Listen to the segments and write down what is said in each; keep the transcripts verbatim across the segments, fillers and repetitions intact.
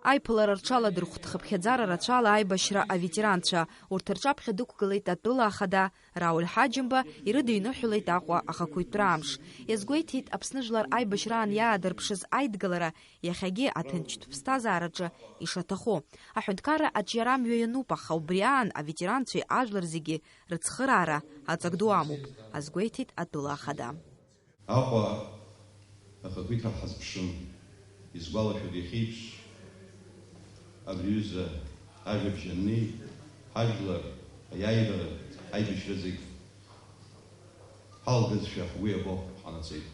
Аиԥылара рҽаладырхәт хыԥхьаӡара рацәала аибашьра аветеранцәа. Урҭ рҿаԥхьа дықәгылеит атәыла ахада Рауль Ҳаџьымба, ирыдиныҳәалеит Аҟәа ахақәиҭтәра амш. Иазгәеиҭеит, Аԥсны жәлар аибашьраан иаадырԥшыз аидгылара иахьагьы аҭынчтә ԥсҭазаараҿы ишаҭаху. Аҳәынҭқарра аҿиара амҩа иануп, аха убри аан аветеранцәеи ажәлар зегьы рыцхыраара аҵак ду амоуп, азгәеиҭеит атәыла ахада. Аҟәа ахақәиҭра ҳазԥшын. Исгәалашәоит иахьеиԥш, абри аҩыза ажәабжь аннеи, ҳажәлар аиааира, аибашьра зегь ҳалгазшәа ҳгәы иабо ҳҟанаҵеит.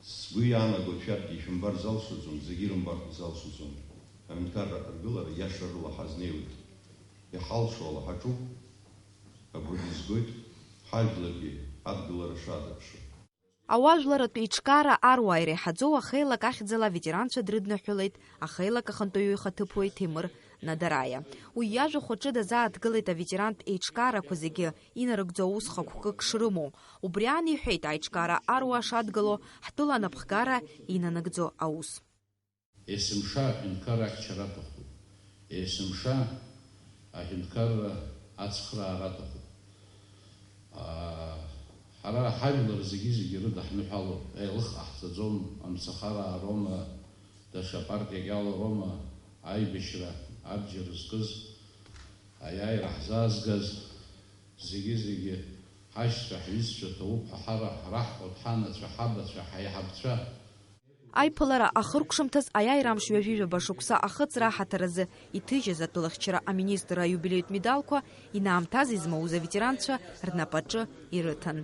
Сгәы иаанагоит, шәарҭгьы ишәымбар залшаӡом, зегьы ирымбар залшаӡом. Аҳәынҭқарра аргылара иаша рыла ҳазнеиуеит. Иҳалшо ала ҳаҿуп, агәра ҳазгоит, ҳажәларгьы адгылара шаадырԥшуа. Ауаажәларратә еиҿкаара аруаа иреиҳаӡоу ахеилак ахьӡала аветеранцәа дрыдныҳәалеит ахеилак ахантәаҩы ихаҭыԥуаҩ Ҭемыр Надараиа. Уи иажәахә аҿы дазааҭгылеит аветерантә еиҿкаарақәа зегьы инарыгӡо аус хықәкык шрымоу. Убри аан иҳәеит аиҿкаара аруаа шадгыло ҳтәыла анапхгара инанагӡо аус. Есымша аҳәынҭқарра ахьчара аҭахуп. Есымша аҳәынҭқарра ацхраара аҭахуп. Аа, ҳара ҳажәлар зегьы-зегьы рыда ҳныҳәалоуп. Еилых ҟаҳҵаӡом, амцахараароума, даҽа партиак иалоуроума, аибашьра абџьар зкыз, аиааира ҳзаазгаз, зегьы-зегьы ҳашьцәа, ҳҩызцәа ҭоуп ҳәа ҳара ҳраҳкәажә, ҳанацәа, ҳабацәа, ҳаиҳабацәа. Аиԥылара ахыркәшамҭаз аиааира амш ҩажәи жәаба шықәса ахыҵра аҳаҭыр азы иҭыжьыз атәылахьчара аминистр аиубилеитә медалқәа инаамҭаз измоуз аветеранцәа рнапаҿы ирыҭан.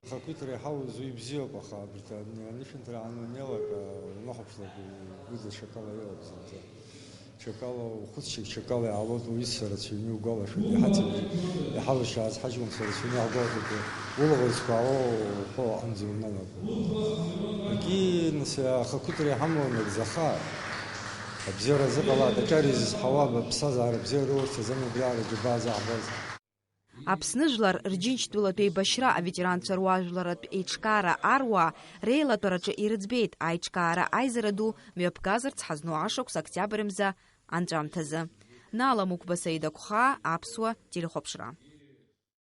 Ахақәиҭра иҳауз уи бзиоуп, аха абарҭ ани-, анышәынҭра ананеилак, унахәаԥшлак, игәыла ҽакала иҟоуп зынӡа. Ҽакала ухәыцшьак, ҽакала иаалоит, уҩызцәа рацәаҩны иугәалашәоит, иҳацымкәа, иҳалшааз ҳаҷкәынцәа рацәаҩны иаҳгәалашәоит, улаӷырӡқәа аауа ухы аҟынӡа уналаго. Егьи, нас, ахақәиҭра иҳамоу анагӡаха, абзиара азыҟалааит, аҿар изызҳауа, аԥсҭазаара бзиа рурҭаӡами абриаҟара џьабаа заҳбаз? Аԥсны жәлар рџьынџьтәылатә еибашьра аветеранцәа руаажәларратә еиҿкаара аруаа реилатәараҿы ирыӡбеит аиҿкаара аизара ду мҩаԥгазарц ҳазну ашықәс октиабр мза анҵәамҭазы. Нала Мықәба, Саида Қәхаа, Аԥсуа телехәаԥшра.